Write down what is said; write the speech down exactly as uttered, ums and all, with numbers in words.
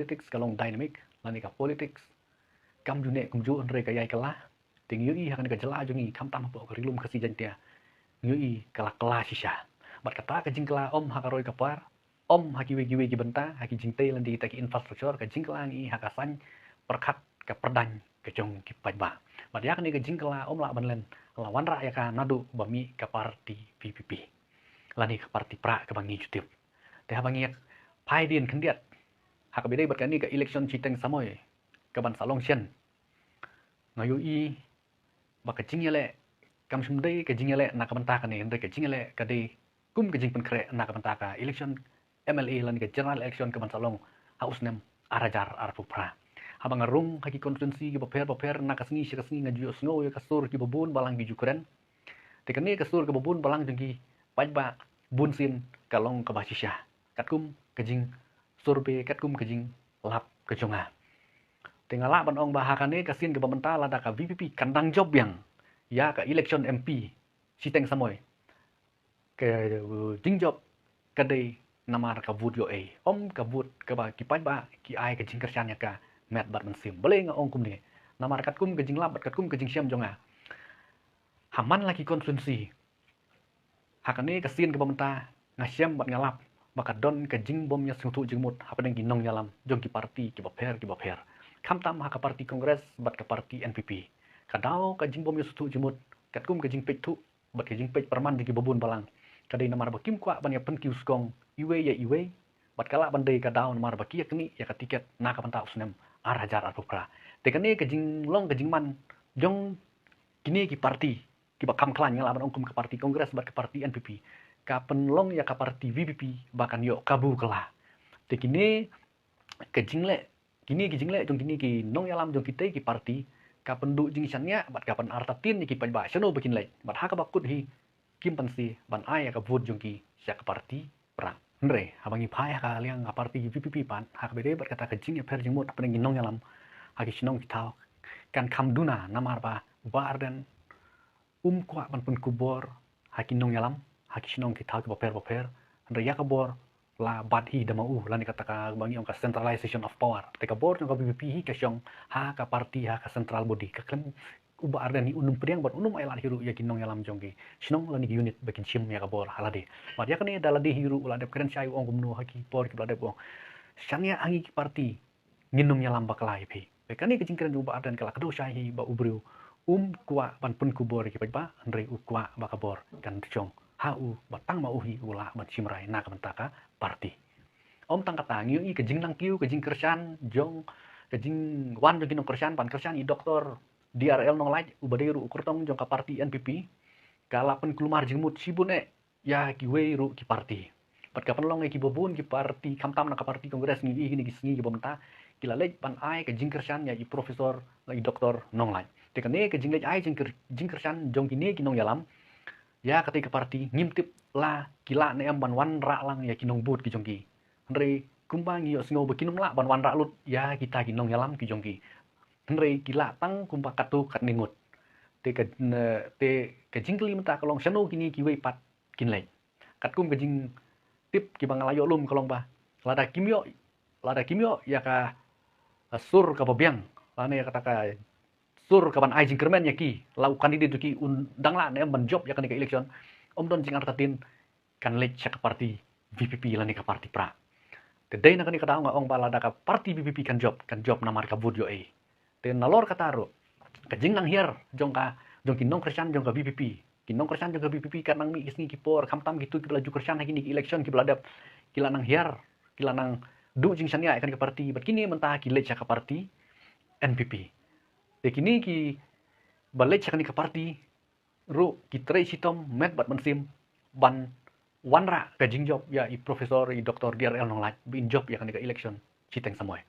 politics ka long dynamic, lane ka politics kam ju neh kumjuh hynrei ka ïai kylla. Te ngi ïohi ha kane ka jylla jong ngi, khamtam hapoh ka Ri Lum Khasi Jaiñtia, ngi ïohi ka la kylla shisha. Bad kata ka jingkylla ym ha ka roi ka par, ym ha kiwei kiwei ki bynta, ha ki jingtei lane kita ki infrastructure, ka jingkylla ngi ha ka saiñ pyrkhat, ka pyrdaiñ ka jong ki paidbah. Bad ïa kane ka jingkylla ym lah ban len, la wanrah ïa ka naduh ba mih ka parti VPP, lane ka parti prah kaba ngi ju tip. Te haba ngi ïa phai dien khyndiat ha kaba ïadei bad kane ka election shiteng samoi kaban sa long shen, nga ïohi ba ka jingïaleh kam shym dei ka jingïaleh na ka bynta kane, hynrei ka jingïaleh ka dei kum ka jingpynkhreh na ka bynta ka election MLA lane ka general election kaban sa long ha u snem ar hajar arphew phra. Haba nga rung ha ki constituency kiba pher ba pher, na ka sngi sha ka sngi nga ju ïohsngew ïa ka sur kiba bun balang ki ju kren. Te kane ka sur kaba bun balang jong ki paidbah bunsien ka long kaba shisha, katkum ka jingsurvey, katkum ka jinglap ka jong nga. Te nga lah ban ong ba ha kane ka sien kaba mynta, lada ka VPP kan dang jop biang ïa ka election MP shiteng samoi, ka jingjop ka dei namar ka vote ïoh ei, ym ka vote kaba ki paidbah ki ai ka jingkyrshan ïa ka met bad mynsiem. Balei nga ong kumne? Namar katkum ka jinglap bad katkum ka jingshem jong nga ha man la ki constituency, ha kane ka sien kaba mynta nga shem bad nga lap ba ka don ka jingbym ïasngewthuh jingmut hapdeng ki nongïalam jong ki parti kiba pher kiba pher, khamtam ha ka parti Congress bad ka parti NPP. Ka daw ka jingbym ïasngewthuh jingmut, katkum ka jingpeit thuh bad ka jingpeit pyrman jong kiba bun balang, ka dei namar ba kim kwah ban ïa pynkiew skong iwei ïa iwei, bad ka lah ban dei ka daw namar ba ki ïa knieh ïa ka tiket na ka bynta u snem ar hajar arphew phra. Te kane ka jinglong ka jingman jong kine ki parti kiba kham khlaiñ, nga lah ban ong kum ka parti Congress bad ka parti NPP, ka pynlong ïa ka parti VPP ba kan ïoh kabu kylla. Te kine ka jingleh, kine ki jingleh jong kine ki nongïalam jong kitei ki parti ka pynduh jingshaniah bad ka pynartatien ïa ki paidbah shano ba kin leit, bad ha kaba kut hi kim pynsi ban ai ïa ka vote jong ki sha ka parti prah. Hynrei haba ngi phai ha ka liang ka parti VPP pat, ha kaba ïadei bad kata ka jingïapher jingmut hapdeng ki nongïalam ha ki shnong ki thaw, kan kham duna namar ba u Bah Ardent um kwah ban pynkupbor ha ki nongïalam ha ki shnong ki thaw kiba pher ba pher, hynrei ïa ka bor la bat hi da ma u, lane kata kaba ngi ong ka centralization of power. Te ka bor jong ka VPP hi ka shong ha ka parti, ha ka central body. Ka khlem, u Bah Ardent hi un ym pdiang bad un ym ailad hi ruh ïa ki nongïalam jong ki shnong lane ki unit ba kin shim ïa ka bor ha lade. Bad ïa kane da lade hi ruh u la dep kren shai, u ong kumno ha ki por kiba la dep, u ong, shaniah ha ngi ki parti ngin ym ïalam bakla ïa phi. Te kane ka jingkren jong u Bah Ardent ka la kdew shai hi ba u briew um kwah ban pynkupbor ïa ki paidbah, hynrei u kwah ba ka bor kan shong ha u, ba tang ma u hi u lah ban shim rai na ka bynta ka parti. Ym tang kata, ngi ïohi ka jingnang kiew, ka jingkyrshan jong, ka jingwan jong ki nongkyrshan ban kyrshan ïa i Doktor D R L Nonglait uba dei ruh u kyrtong jong ka parti NPP, ka la pynkulmar jingmut shibun eh ïa kiwei ruh ki parti. Bad ka pynlong ïa kiba bun ki parti, khamtam na ka parti Congress, ngi ïohi kine ki sngi kiba mynta ki la leit ban ai ka jingkyrshan ïa i Professor, la i Doktor Nonglait. Te kane ka jingleit ai jingkyr-, jingkyrshan jong kine ki nongïalam ïa katei ka parti, ngim tip la ki lah ne em ban wanrah lang ïa ki nongbud ki jong ki. Hynrei kumba ngi ïohsngew ba kin ym lah ban wanrah lut ïa kita ki nongïalam ki jong ki, hynrei ki lah tang kumba katto katne ngut. Te ka, ne, te ka jingkylli mynta ka long shano kine kiwei pat kin leit. Katkum ka jingtip kiba nga la ïoh lum ka long ba lada kim ïoh, lada kim ïoh ïa ka, ka sur kaba biang, lane ïa kata ka sur kaban ai jingkyrmen ïa ki, la u candidate jong ki un dang lah ne em ban jop ïa kane ka election, ym don jingartatien kan leit sha ka parti VPP lane ka parti prah. Te dei na kane ka daw nga ong ba lada ka parti VPP kan jop, kan jop namar ka vote ïoh ei. Te nalor kata ruh, ka jingnang hiar jong ka, jong ki nongkyrshan jong ka VPP, ki nongkyrshan jong ka VPP ka nang mih ki sngi ki por, khamtam kito kiba la ju kyrshan ha kine ki election kiba la dep, ki la nang hiar, ki la nang duh jingshaniah ïa kane ka parti, bad kine mynta ki leit sha ka parti NPP. Te kine kiba leit sha kane ka parti ruh ki trei shitom met bad mynsiem ban wanrah ka jingjop ïa i Professor, i Doktor D R L Nonglait ba in jop ïa kane ka election shiteng samoi.